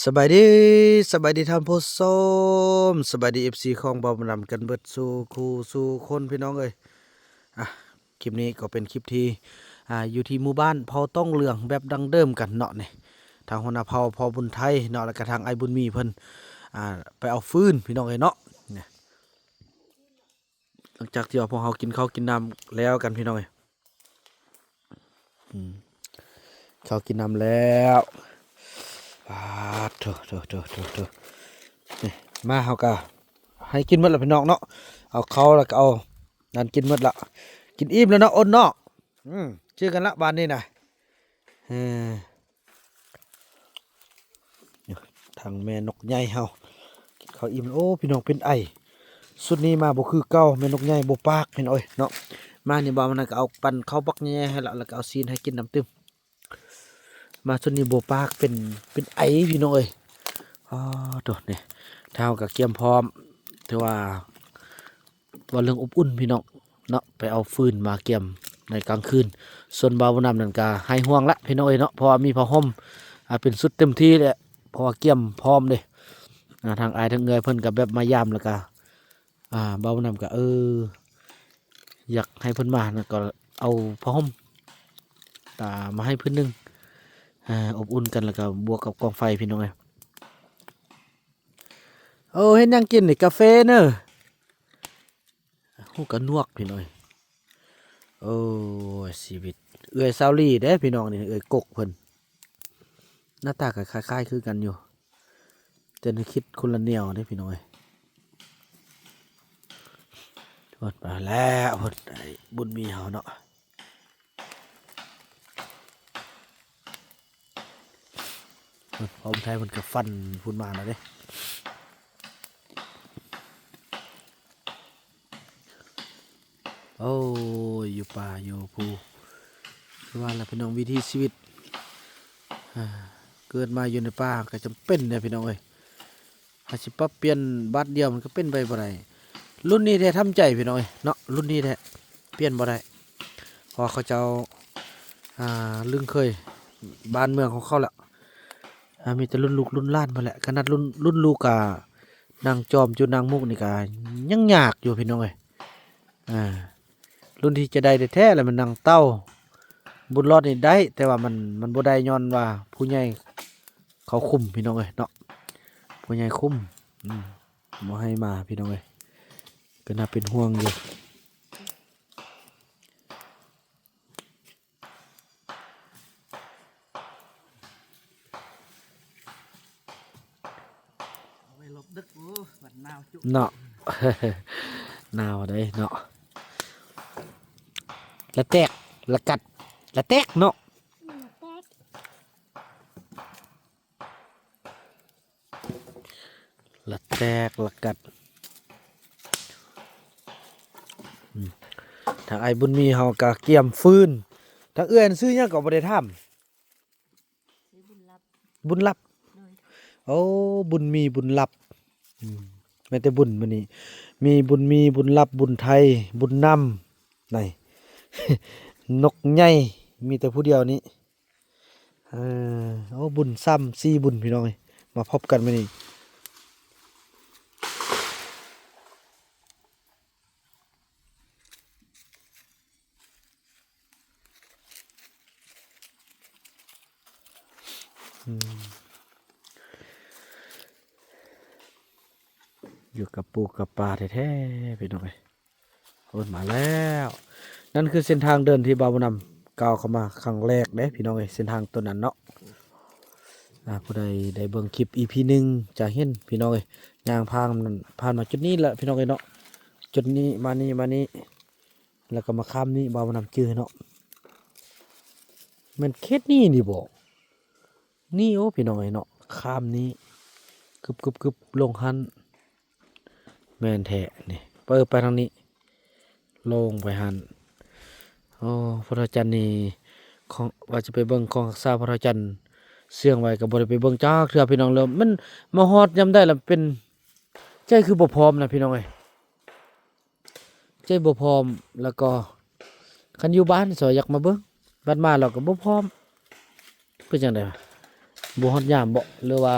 ສະບາຍດີ ສະບາຍດີທ່ານຜູ້ຊົມ ສະບາຍດີ ເອັຟຊີ ຂອງບ່າວບຸນນຳກັນເບິດສູ່ຄູ່ສູ່ຄົນພີ່ນ້ອງເອີຍ. ອ່ະ ຄລິບນີ້ກໍເປັນຄລິບທີ່ ອ່າ ຢູ່ທີ່ໝູ່ບ້ານເຜົ່າຕ້ອງເຫຼືອງແບບດັ້ງເດີມກັນເນາະນີ້. ທາງຫົວໜ້າເຜົ່າ ພໍ່ບຸນໄທເນາະ ແລ້ວກະທາງອ້າຍບຸນມີເພິ່ນ ອ່າ ໄປເອົາຟືນພີ່ນ້ອງເອີຍເນາະ. ຫຼັງຈາກທີ່ວ່າພວກເຮົາກິນເຂົ້າກິນນ້ຳແລ້ວກັນພີ່ນ້ອງເອີຍ ອືມ ເຂົ້າກິນນ້ຳແລ້ວ ປາດໂທ້ໆໆໆ ນີ້ ມາເຮົາກະໃຫ້ກິນໝົດລະພີ່ນ້ອງເນາະ ເອົາເຂົ້າແລ້ວກະເອົານັ້ນກິນໝົດລະ ກິນອີ່ມແລ້ວເນາະ ອົນເນາະ ອືມ ຈື່ກັນລະບາດນີ້ນະ ເອີ ທາງແມ່ນົກໃຫຍ່ເຮົາ ກິນເຂົ້າອີ່ມ ໂອ້ ພີ່ນ້ອງເປັນໄອ ຊຸດນີ້ມາບໍ່ຄືເກົ່າ ແມ່ນົກໃຫຍ່ບໍ່ປາກພີ່ນ້ອງເອີຍເນາະ. ມານີ້ບ່າວມັນກະເອົາປັ້ນເຂົ້າບັກໃຫຍ່ໃຫ້ລະ ແລ້ວກະເອົາຊີ້ນໃຫ້ກິນນຳຕື່ມ. ມາຊຸດນີ້ບໍ່ປາກ ເປັນ ເປັນໄອພີ່ນ້ອງເອີຍ. ອໍ ໂທ້ ນີ້ ທາງເຮົາກະກຽມພ້ອມ ຖືວ່າ ເວົ້າເລື່ອງອົບອຸ່ນພີ່ນ້ອງເນາະ ໄປເອົາຟືນມາກຽມໃນກາງຄືນ. ສ່ວນບ່າວບຸນນຳນັ້ນກະຫາຍຫ່ວງລະພີ່ນ້ອງເອີຍເນາະ ເພາະວ່າມີຜ້າຫົ່ມ ອ່າ ເປັນຊຸດເຕັມທີ່ແຫຼະ ເພາະວ່າກຽມພ້ອມເດ້. ອ່າ ທາງອ້າຍທາງເອື້ອຍເພິ່ນກະແບບມາຢາມ ແລ້ວກະ ອ່າ ບ່າວບຸນນຳກະ ເອີ ຢາກໃຫ້ເພິ່ນມາ ແລ້ວກະເອົາຜ້າຫົ່ມ ອ່າ ມາໃຫ້ພື້ນໜຶ່ງ ອ່າ ອົບອຸ່ນກັນ ແລ້ວກະບວກກັບກອງໄຟພີ່ນ້ອງເອີຍ. ໂອ້ ເຮັດຫຍັງກິນນີ້? ກາເຟເນີ. ຫູກະໜວກພີ່ນ້ອງເອີຍ. ໂອ້ຍ ຊີວິດ. ເອື້ອຍສາວລີເດ້ພີ່ນ້ອງນີ້ ເອື້ອຍກົກເພິ່ນ. ໜ້າຕາກະຄ້າຍໆຄືກັນຢູ່ ແຕ່ແນວຄິດຄົນລະແນວເດ້ພີ່ນ້ອງເອີຍ. ເພິ່ນມາແລ້ວ ເພິ່ນ ອ້າຍບຸນມີເຮົາເນາະ. ເພິ່ນ ພໍ່ບຸນໄທເພິ່ນກະຟັນພຸ້ນມາແລ້ວເດ້. ໂອ້ຍ ຢູ່ປ່າຢູ່ພູ ຄືວ່າລະພີ່ນ້ອງ ວິຖີຊີວິດ ເກີດມາຢູ່ໃນປ່າກະຈຳເປັນເດ້ພີ່ນ້ອງເອີຍ. ຫາຊິປັບປ່ຽນບາດດຽວມັນກະເປັນໄປບໍ່ໄດ້. ລຸ້ນນີ້ແທ້ທຳໃຈພີ່ນ້ອງເອີຍເນາະ ລຸ້ນນີ້ແທ້ ປ່ຽນບໍ່ໄດ້ ເພາະວ່າເຂົາເຈົ້າ ອ່າ ລຶ້ງເຄີຍບ້ານເມືອງຂອງເຂົາລະ. ອ່າ ມີແຕ່ລຸ້ນລູກລຸ້ນຫຼານພຸ້ນແຫຼະ. ຂະໜາດລຸ້ນ ລຸ້ນລູກກະນັ່ງຈອມຢູ່ ນັ່ງມຸກນີ້ກະຍັງຍາກຢູ່ພີ່ນ້ອງເອີຍ. ອ່າ ລຸ້ນທີ່ຈະໄດ້ແທ້ໆລະແມ່ນນັ່ງເຕົ່າ ບຸນລອດນີ້ໄດ້ ແຕ່ວ່າມັນ ມັນບໍ່ໄດ້ຍ້ອນວ່າຜູ້ໃຫຍ່ເຂົາຄຸມພີ່ນ້ອງເອີຍເນາະ ຜູ້ໃຫຍ່ຄຸມ ອືມ ບໍ່ໃຫ້ມາພີ່ນ້ອງເອີຍ ກະໜ້າເປັນຫ່ວງຢູ່. ເນາະ ໜາວເດ້ເນາະ ລະແຕກ ລະກັດ ລະແຕກເນາະ. ລະແຕກລະກັດ ອືມ ທາງອ້າຍບຸນມີເຮົາກະກຽມຟືນ ທາງເອື້ອຍຊື່ຫຍັງກໍບໍ່ໄດ້ຖາມ ບຸນລັບ ບຸນລັບ ໂດຍ ໂອ້ ບຸນມີ ບຸນລັບ ອືມ ແມ່ນແຕ່ບຸນມື້ນີ້ ມີບຸນມີ ບຸນລັບ ບຸນໄທ ບຸນນຳ ໄດ້ ນົກໃຫຍ່ ມີແຕ່ຜູ້ດຽວນີ້. ເອີ ໂອ້ ບຸນຊ້ຳສີ່ບຸນພີ່ນ້ອງເອີຍ ມາພົບກັນມື້ນີ້ ອືມ ຢູ່ກັບປູກັບປາແທ້ໆ ພີ່ນ້ອງເອີຍ. ໂອ້ຍ ມາແລ້ວ ນັ້ນຄືເສັ້ນທາງເດີນທີ່ບ່າວບຸນນຳກ້າວເຂົ້າມາຄັ້ງແລກເດ້ພີ່ນ້ອງເອີຍ ເສັ້ນທາງໂຕນັ້ນເນາະ. ອ່າ ຜູ້ໃດໄດ້ເບິ່ງຄລິບ ອີພີໜຶ່ງ ຈະເຫັນພີ່ນ້ອງເອີຍ ຍ່າງຜ່ານ ຜ່ານມາຈຸດນີ້ແຫຼະພີ່ນ້ອງເອີຍເນາະ ຈຸດນີ້ ມານີ້ ມານີ້ ແລ້ວກໍມາຂ້າມນີ້ ບ່າວບຸນນຳຈື່ໃຫ້ເນາະ ແມ່ນເຂດນີ້ນີ້ບໍ? ນີ້ ໂອ້ ພີ່ນ້ອງເອີຍເນາະ ຂ້າມນີ້ ກຶບໆໆ ລົງຫັ້ນ ແມ່ນແທ້ນີ້ ເປີດໄປທາງນີ້ ລົງໄປຫັ້ນ. ໂອ້ ພຸດທະຈັນນີ້ ຂອງ ວ່າຈະໄປເບິ່ງຂອງຮັກສາພຸດທະຈັນເຊື່ອງໄວ້ ກໍບໍ່ໄດ້ໄປເບິ່ງຈັກເທື່ອພີ່ນ້ອງເອີຍ. ມັນມາຮອດຍາມໃດລະເປັນ ໃຈຄືບໍ່ພ້ອມນະພີ່ນ້ອງເອີຍ. ໃຈບໍ່ພ້ອມ ແລ້ວກໍຄັນຢູ່ບ້ານຊະຢາກມາເບິ່ງ ບັດມາແລ້ວກໍບໍ່ພ້ອມ. ເປັນຈັ່ງໃດວະ? ບໍ່ຮອດຍາມບໍ ຫຼືວ່າ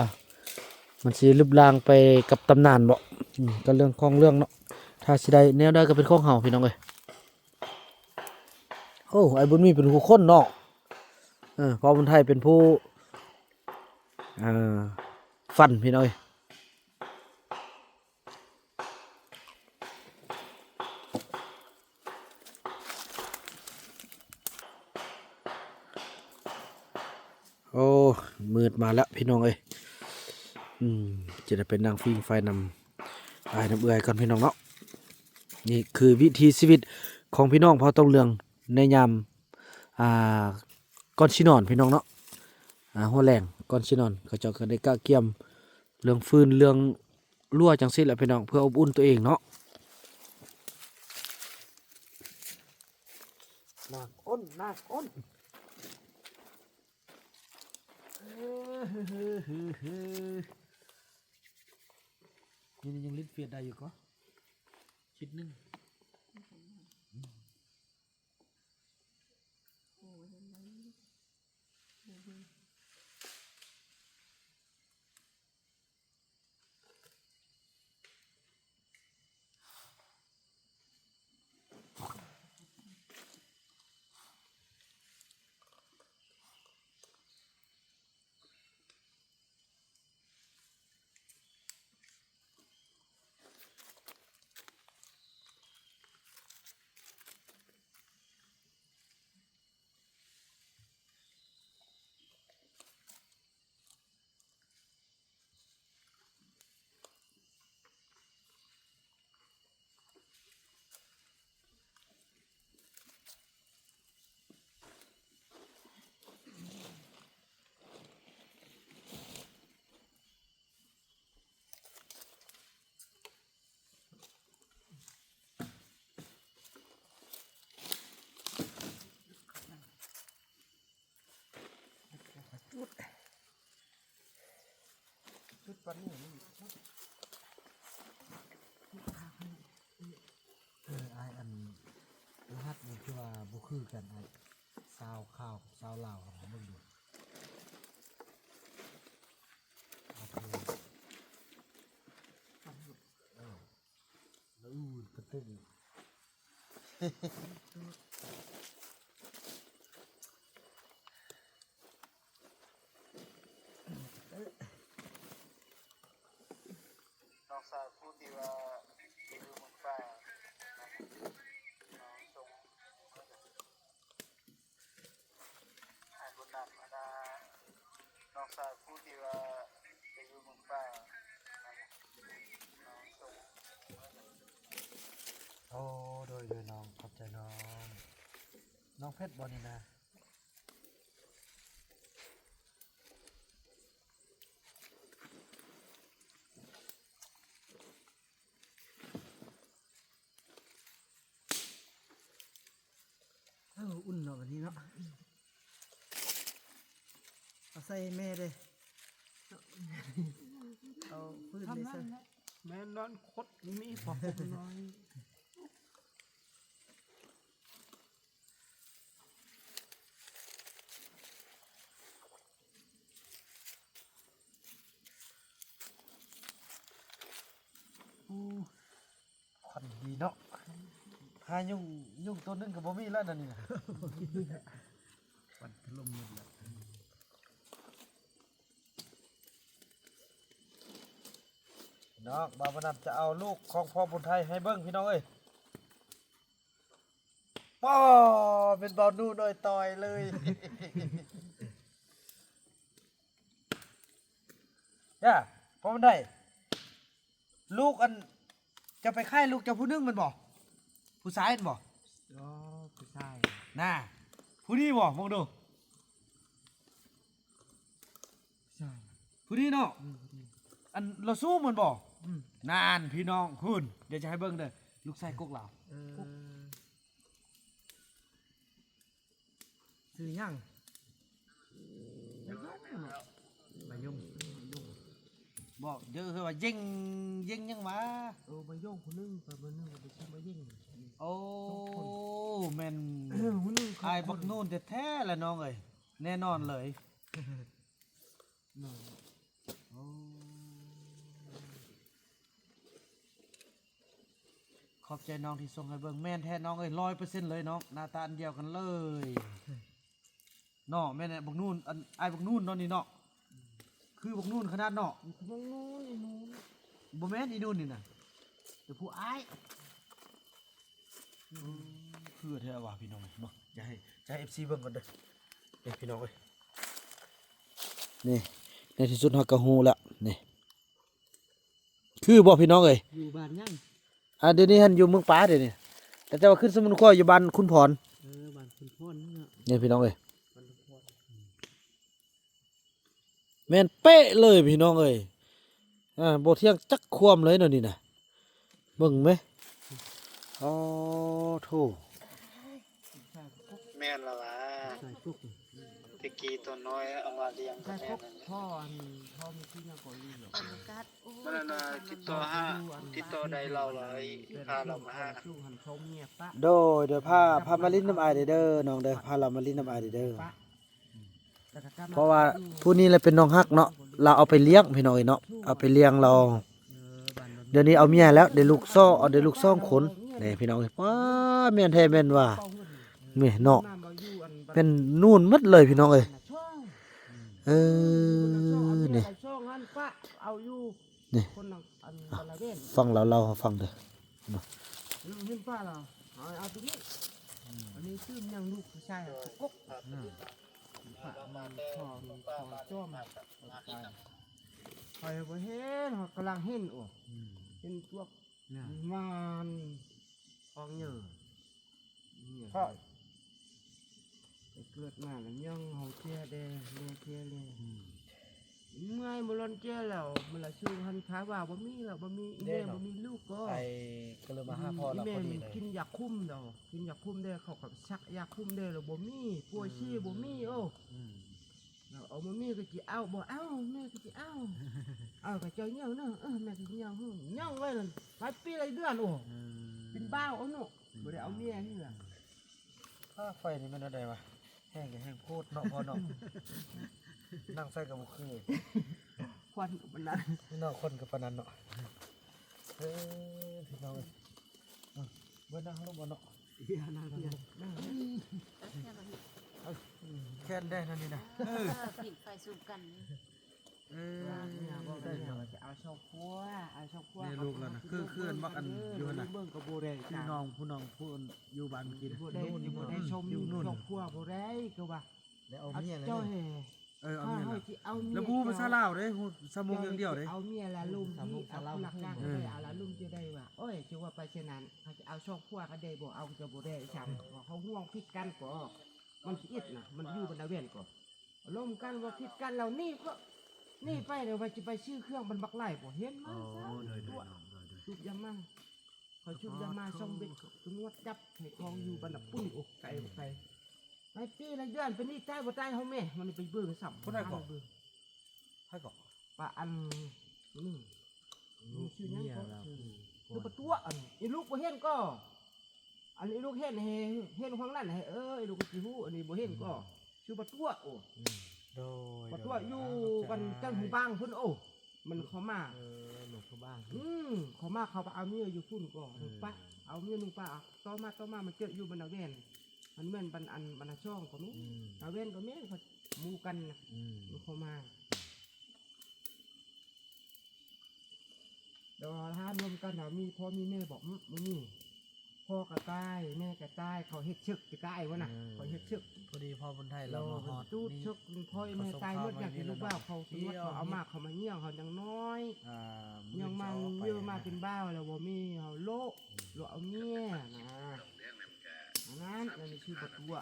ມັນຊິລຶບລ້າງໄປກັບຕຳນານບໍ? ອືມ ກໍເລື່ອງຂອງເລື່ອງເນາະ ຖ້າຊິໄດ້ແນວໃດກໍເປັນຂອງເຮົາ ພີ່ນ້ອງເອີຍ. ໂອ້ ອ້າຍບຸນມີເປັນຜູ້ຄົ້ນເນາະ ເອີ ພໍ່ບຸນໄທເປັນຜູ້ ເອີ ຝັນ ພີ່ນ້ອງເອີຍ. ໂອ້ ມືດມາແລ້ວພີ່ນ້ອງເອີຍ. ອືມ ຈະໄດ້ໄປນັ່ງຟິງໄຟນຳອ້າຍນຳເອື້ອຍກ່ອນ ພີ່ນ້ອງເນາະ. ນີ້ຄືວິຖີຊີວິດຂອງພີ່ນ້ອງເຜົ່າຕອງເຫຼືອງໃນຍາມ ອ່າ ກ່ອນຊິນອນ ພີ່ນ້ອງເນາະ. ອ່າ ຫົວແລງກ່ອນຊິນອນ ເຂົາເຈົ້າກໍໄດ້ກະກຽມເລື່ອງຟືນ ເລື່ອງ ຮົ້ວຈັ່ງຊີ້ແຫຼະພີ່ນ້ອງ ເພື່ອອົບອຸ່ນຕົວເອງເນາະ. ນາງອົນ ນາງອົນ ນີ້ຍັງຫຼິ້ນເຟດໄດ້ຢູ່ກໍ ຄລິບໜຶ່ງ. ຈຸດ ຈຸດປານນີ້ມັນ ເອີ ອ້າຍ ອັນ ລະຫັດນີ້ຄືວ່າບໍ່ຄືກັນ ອ້າຍ ຊາວຂາວກັບຊາວລາວຫັ້ນນະ ເບິ່ງດູ. ໂອເຄ ເອີ ອູ້ ກະຕຶກ. ນ້ອງສາວຜູ້ທີ່ວ່າໄປຢູ່ເມືອງຟ້າ ນ້ອງສົ່ງ ອ້າຍບຸນນຳ ອັນນ່າ ນ້ອງສາວຜູ້ທີ່ວ່າໄປຢູ່ເມືອງຟ້າ ນ້ອງສົ່ງ. ໂອ້ ໂດຍ ໂດຍ ນ້ອງ ຂອບໃຈນ້ອງ. ນ້ອງເພັດບໍ່ນີ້ນະ? ເອີ ອຸ່ນເນາະ ບາດນີ້ເນາະ ເອົາໃສ່ແມ່ເດ້ ເອົາຟືນໄດ້ໃສ່ ແມ່ນອນຄົດມີພາຫົ່ມນ້ອຍ. ໂອ້ ຄວັນດີເນາະ ຫາຍຸງ ຍຸງໂຕໜຶ່ງກໍບໍ່ມີແລ້ວນະນີ້ນະ ຄວັນຖະຫຼົ່ມໝົດແລ້ວ. ເນາະ ບ່າວບຸນນຳຈະເອົາລູກຂອງພໍ່ບຸນໄທໃຫ້ເບິ່ງ ພີ່ນ້ອງເອີຍ. ປ້າ ເປັນບ່າວໜູນ້ອຍຕ່ອຍເລີຍ. ຢ່າ ພໍ່ບຸນໄທ ລູກອັນ ເຈົ້າໄປຂາຍລູກເຈົ້າຜູ້ໜຶ່ງແມ່ນບໍ່? ຜູ້ຊາຍແມ່ນບໍ່? ອໍ ຜູ້ຊາຍ ນາ ຜູ້ນີ້ບໍ່? ເບິ່ງດູ. ໃຊ່ ຜູ້ນີ້ເນາະ ອືມ ຜູ້ນີ້ ອັນລາວສູງແມ່ນບໍ່? ອືມ ນັ້ນ ພີ່ນ້ອງ ພຸ້ນ ດຽວຈະໃຫ້ເບິ່ງເດີ ລູກຊາຍກົກລາວ ເອີ ຊື່ຫຍັງ? ມາຍົງ ມາຍົງ ບໍ່ ເດີ ຄືວ່າເຢັງ ເຢັງຫຍັງຫວາ? ເອີ ມາຍົງຜູ້ໜຶ່ງ ແຕ່ຜູ້ໜຶ່ງກໍໄປຊື່ມາເຢັງ. ໂອ້ ສອງຄົນ ແມ່ນ ຜູ້ໜຶ່ງ ອ້າຍບັກນູນແທ້ໆລະນ້ອງເອີຍ ແນ່ນອນເລີຍ. ໂອ້ ຂອບໃຈນ້ອງທີ່ສົ່ງໃຫ້ເບິ່ງ. ແມ່ນແທ້ນ້ອງເອີຍ ຮ້ອຍເປີເຊັນເລີຍເນາະ, ໜ້າຕາອັນດຽວກັນເລີຍເນາະ. ແມ່ນແຫຼະ ບັກນູນ ອັນ ອ້າຍບັກນູນເນາະນີ້ເນາະ, ຄືບັກນູນຂະໜາດເນາະ. ບັກນູນ ອີນູນ ບໍ່ແມ່ນ ອີນູນນີ້ນະ ແຕ່ຜູ້ອ້າຍ. ອືມ ຄືແທ້ວ່າພີ່ນ້ອງເນາະ, ຈະໃຫ້ ຈະໃຫ້ເອັຟຊີເບິ່ງກ່ອນເດີ. ນີ້ພີ່ນ້ອງເອີຍ ນີ້ ໃນທີ່ສຸດເຮົາກໍຮູ້ແລ້ວ ນີ້ ຄືບໍ່ພີ່ນ້ອງເອີຍ? ຢູ່ບ້ານຫຍັງ? ອ່າ ດຽວນີ້ຫັ້ນຢູ່ເມືອງປາ ດຽວນີ້ ແຕ່ ແຕ່ວ່າຂຶ້ນສະໝຸນຄວາຍຢູ່ບ້ານຄຸນພອນ. ເອີ ບ້ານຄຸນພອນເນາະ. ນີ້ພີ່ນ້ອງເອີຍ ບ້ານຄຸນພອນ. ແມ່ນເປະເລີຍພີ່ນ້ອງເອີຍ. ອ່າ ບໍ່ຖຽງຈັກຄວາມເລີຍແນວນີ້ນະ. ເບິ່ງແມ. ອໍ ໂທ້. ແມ່ນລະຫວາ. ແຕ່ກີ້ຕົວນ້ອຍເອົາມາລ້ຽງກໍແມ່ນນັ້ນແຫຼະ. ພໍ່ ອັນ ພໍ່ມີຊື່ຫຍັງກໍລືມແລ້ວ. ມັນອັນນ່າ ຕິດຕໍ່ຫາ ຕິດຕໍ່ໄດ້ລາວລະ ພາລາວມາຫາ. ໂດຍ ໂດຍ ພາ ພາມາຫຼິ້ນນຳອ້າຍເດີນ້ອງເດີ, ພາລາວມາຫຼິ້ນນຳອ້າຍເດີ. ເພາະວ່າຜູ້ນີ້ແຫຼະເປັນນ້ອງຮັກເນາະ, ລາວເອົາໄປລ້ຽງພີ່ນ້ອງເອີຍເນາະ, ເອົາໄປລ້ຽງລາວ. ດຽວນີ້ເອົາເມຍແລ້ວ ໄດ້ລູກສອງ ໄດ້ລູກສອງຄົນ. ນີ້ພີ່ນ້ອງເອີຍ ວ້າ ແມ່ນແທ້ແມ່ນວ່າ ແມ່ນເນາະ, ເປັນນູນໝົດເລີຍພີ່ນ້ອງເອີຍ. ເອີ ນີ້ ນີ້ ຟັງລາວເລົ່າໃຫ້ຟັງເດີ. ເຫັນປະລະ ເອົາ ເອົາຕົວນີ້. ອັນນີ້ຊື່ຫຍັງ ລູກຜູ້ຊາຍ ອືມ ກົກ. ອືມ ພໍ່ ພໍ່ຈອມ ຂ້ອຍບໍ່ເຫັນ ຂ້ອຍກຳລັງເຫັນ. ໂອ້ ອືມ ເຫັນພວກ ນະ ມັນຂອງເຍີ ເອີ ໄປເກີດມາແລ້ວຍັງເຮົາເຈຍແດ່ ແດ່ເຈຍແດ່. ອືມ ເມື່ອຍບໍ່ລ້ນເຈຍແລ້ວ ມັນລະສູງຫັ້ນ ຖ້າວ່າບໍ່ມີແລ້ວ ບໍ່ມີອີແມ່ ບໍ່ມີລູກກໍ ໄປກໍເລີຍມາຫາພໍ່ລະ ພໍດີເລີຍ ກິນຢາຄຸມດອກ ກິນຢາຄຸມແດ່ ເຂົາກໍສັກຢາຄຸມແດ່ ລະບໍ່ມີ ປົວຊີບໍ່ມີ. ໂອ້ ອືມ ເອົາ ບໍ່ມີກໍຊິເອົາ ບໍ່ເອົາ ແມ່ກໍຊິເອົາ. ເອົາກໍເຈົ້າຍ່ຽວເນາະ. ເອີ ແມ່ກໍຍ່ຽວ ຍ່ຽວໄວ້ນັ້ນ ຫຼາຍປີຫຼາຍເດືອນ. ໂອ້ ເປັນບ່າວເອົາເນາະ ບໍ່ໄດ້ເອົາເມຍເທື່ອ. ອືມ ອາ ໄຟນີ້ແມ່ນແນວໃດວະ? ແຮງກໍແຮງໂພດເນາະພໍ່ເນາະ. ນັ່ງໃສ່ກໍບໍ່ຄື ຄວັນກໍປານນັ້ນເນາະ ຄວັນກໍປານນັ້ນເນາະ. ເອີ ພີ່ນ້ອງເອີຍ ເບິ່ງນັ່ງລົງບໍ່ເນາະ. ນັ່ງ ນັ່ງ ແຄ່ນແດ່ນັ້ນນີ້ນະ. ເອີ ຜິງໄຟຊຸມກັນ. ເອີ ວ່າເມຍບອກວ່າຈະເອົາສອງຜົວ ເອົາສອງຜົວ. ແມ່ລູກລະນະ ຄື ຄືອັນບັກອັນຢູ່ຫັ້ນນະ ເບິ່ງກໍບໍ່ໄດ້ ຄືນ້ອງຜູ້ນ້ອງຜູ້ຢູ່ບ້ານກິນ ບໍ່ໄດ້ ບໍ່ໄດ້ຊົມສອງຜົວ ບໍ່ໄດ້ກໍວ່າ ແລ້ວເອົາເມຍແລ້ວເດີ. ເອີ ເອົາເມຍແລ້ວ ແລ້ວບໍ່ຮູ້ພາສາລາວເດ້ ຮູ້ສາມົງຢ່າງດຽວເດ້. ເອົາເມຍລະລົມທີ່ ເອົາຜູ້ຫຼັກການໄປ ເອົາລະລົມຈະໄດ້ວ່າ ໂອ້ຍ ຈະວ່າໄປເຊັ່ນນັ້ນ ເຂົາຈະເອົາສອງຜົວກໍໄດ້ບໍ່ ເອົາກໍບໍ່ໄດ້ຊ້ຳ ເຂົາຫ່ວງຜິດກັນກໍ ມັນຊິອິດນະ ມັນຢູ່ບັນດາແວ່ນກໍ ລົມກັນວ່າຜິດກັນແລ້ວ ໜີກໍໜີໄປ ແລ້ວວ່າຊິໄປຊື້ເຄື່ອງມັນບັກຫຼາຍບໍ່ເຫັນມາ. ໂອ້ ສາມ ໂດຍ ໂດຍ ໂດຍ ສູບຢາມາ ເຂົາສູບຢາມາ ສອງເບັດ ຕຳຫຼວດຈັບໃຫ້ຂອງຢູ່ບັນດາປຸ້ນ. ໂອ້ ໄກ ໄກ ຫຼາຍປີຫຼາຍເດືອນ ໄປໜີຕາຍບໍ່ຕາຍເຮົາແມ່ ມັນໄປເບິ່ງຊ້ຳ. ຜູ້ໃດກໍ ໃຜກໍ ປາອັນ ອືມ ຊື່ຫຍັງກໍ ຊື່ປາຕົວະ. ອັນອີລູກບໍ່ເຫັນກໍ ອັນອີລູກເຫັນ ເຫັນຂອງນັ້ນ ເອີ ອີລູກກໍຊິຮູ້ ອັນນີ້ບໍ່ເຫັນກໍ ອືມ ຊື່ປາຕົວະ. ໂອ້ ອືມ ໂດຍ ປາຕົວະ ໂດຍ ຢູ່ ອ່າ ວັນຈັນ ຫູບາງພຸ້ນ. ໂອ້ ມັນເຂົ້າມາ ເອີ ມັນເຂົ້າມາ ອືມ ເຂົ້າມາ ເຂົາໄປເອົາເມຍຢູ່ພຸ້ນກໍ ເອີ ປະ ເອົາເມຍໜຶ່ງປະ ຕໍ່ມາ ຕໍ່ມາ ມາເຈີຢູ່ບັນດາແວ່ນ ມັນແມ່ນບັນ ອັນ ບັນດາຊ່ອງກໍແມ່ນ ອືມ ຕາແວ່ນກໍແມ່ນ ເຂົາໝູ່ກັນນະ ອືມ ມັນເຂົ້າມາ. ແຕ່ວ່າຖ້າລວມກັນນະ ມີພໍ່ມີແມ່ບໍ? ອືມ ບໍ່ມີ. ພໍ່ກໍຕາຍ ແມ່ກໍຕາຍ ເຂົາເຮັດເສິກປີກາຍພຸ້ນນະ ເອີ ເຂົາເຮັດເສິກ ພໍດີພໍ່ບຸນໄທລາວມາຮອດ ຈູດເສິກ ພໍ່ແມ່ຕາຍໝົດ ຢາກເປັນລູກບ່າວ ເຂົາຕຳຫຼວດເຂົາເອົາມາ ເຂົາມາຍ່ຽງເຮົາຍັງນ້ອຍ ອ່າ ຍ່ຽງມາເຢີມາເປັນບ່າວແລ້ວບໍ່ມີ ເຮົາໂລະ ໂລະເອົາເມຍນະ ອັນນັ້ນ ອັນນີ້ຊື່ບໍ່ຕົວະ.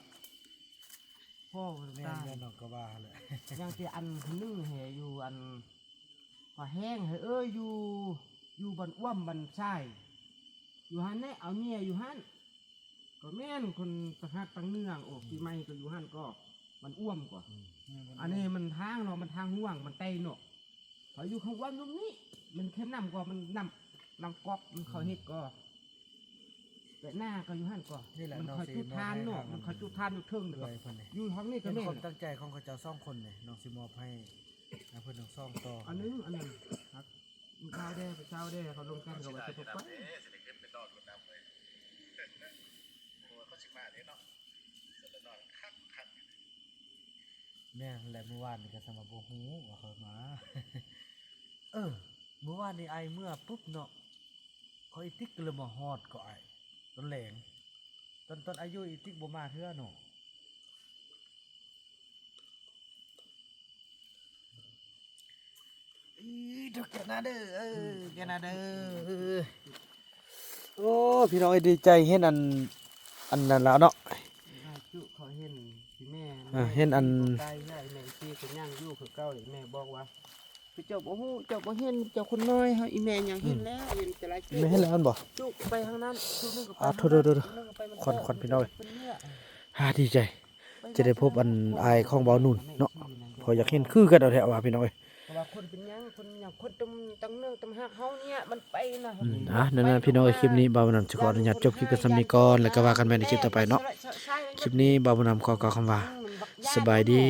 ພໍ່ກໍຕາຍ ແມ່ນ ແມ່ນ ນ້ອງກໍວ່າແຫຼະ ຍັງແຕ່ອັນໜຶ່ງແຮຢູ່ອັນ ກໍແຮງໃຫ້ເອີຍ ຢູ່ ຢູ່ບ້ານອ້ວມບ້ານຊາຍ ຢູ່ຫັ້ນແຫຼະ ເອົາເມຍຢູ່ຫັ້ນ ກໍແມ່ນຄົນຕະຫັດຕັງເໜືອງ ອອກປີໃໝ່ກໍຢູ່ຫັ້ນກໍ ບ້ານອ້ວມກໍ ອືມ ອັນນີ້ມັນທາງເນາະ ມັນທາງຮ່ວງ ມັນໄກເນາະ ເຂົາຢູ່ຂ້າງອ້ວມລຸ່ມນີ້ ມັນເຂດນ້ຳກໍ ມັນນ້ຳ ນ້ຳກອກ ມັນເຂົາເຮັດກໍ ແຕ່ໜ້າກໍຢູ່ຫັ້ນກໍ ນີ້ແຫຼະ ມັນເຂົາຈຸດທານເນາະ ມັນເຂົາຈຸດທານຢູ່ເທິງ ຢູ່ທາງນີ້ກໍແມ່ນ ຄວາມຕັ້ງໃຈຂອງເຂົາເຈົ້າສອງຄົນນີ້ ນ້ອງຊິມອບໃຫ້ ໃຫ້ເພິ່ນທັງສອງຕໍ່ ອັນໜຶ່ງ ອັນໜຶ່ງ ເຂົາແດ່ ເຂົາແດ່ ເຂົາລົມກັນ ເຂົາວ່າຈະບໍ່ໄປ ຊິໄດ້ຂຶ້ນໄປຕໍ່ກິນນ້ຳເລີຍ. ມາເດ້ເນາະ ສະລະນ້ອຍຄັກໆ ແມ່ນແຫຼະ ມື້ວານນີ້ກໍສ່ຳວ່າບໍ່ຮູ້ວ່າຂ້ອຍມາ ເອີ ມື້ວານນີ້ອ້າຍເມືອປຸບເນາະ ຂ້ອຍອີຕິກກໍເລີຍມາຮອດກໍອ້າຍ ຕອນແລງ ຕອນ ຕອນອາຍຸອີຕິກບໍ່ມາເທື່ອເນາະ. ອີ ເຈົ້າແກ່ນາເດີ ເອີ ແກ່ນາເດີ ໂອ້ ພີ່ນ້ອງເອີຍ ດີໃຈເຫັນອັນ ອັນນັ້ນລະເນາະ ຈຸເຂົາເຫັນ ອີແມ່ ເອີ ເຫັນອັນ ໄກແລ້ວ ອີແມ່ອີກະຍັງຢູ່ຄືເກົ່າ ອີແມ່ບອກວ່າ ເຈົ້າບໍ່ຮູ້ ເຈົ້າບໍ່ເຫັນ ເຈົ້າຄົນນ້ອຍ ເຮົາ ອີແມ່ຍັງເຫັນແລ້ວ ເຫັນແຕ່ລະຈຸ ແມ່ເຫັນແລ້ວແມ່ນບໍ່? ຈຸໄປທາງນັ້ນ ຈຸໜຶ່ງກໍໄປ ອ່າ ໂທດໆໆ ຄວັນໆ ພີ່ນ້ອງເອີຍ ອ່າ ດີໃຈ ຈະໄດ້ພົບອັນອ້າຍຂອງບ່າວໜູນເນາະ ເພາະຢາກເຫັນຄືກັນເອົາແທ້ວ່າພີ່ນ້ອງເອີຍ ເພາະວ່າຄົນເປັນຫຍັງ ຄົນຫຍັງ ຄົນຕຳ ຕຳເໜືອງຕຳຮັກເຮົານີ້ມັນໄປນະ ອືມ ອ່າ ນັ້ນໆ ພີ່ນ້ອງເອີຍ ຄລິບນີ້ບ່າວບຸນນຳຊິຂໍອະນຸຍາດຈົບຄລິບກັນສ່ຳນີ້ກ່ອນ ແລ້ວກໍວ່າກັນໃໝ່ໃນຄລິບຕໍ່ໄປເນາະ ຄລິບນີ້ບ່າວບຸນນຳຂໍກ່າວຄຳວ່າ ສະບາຍດີ.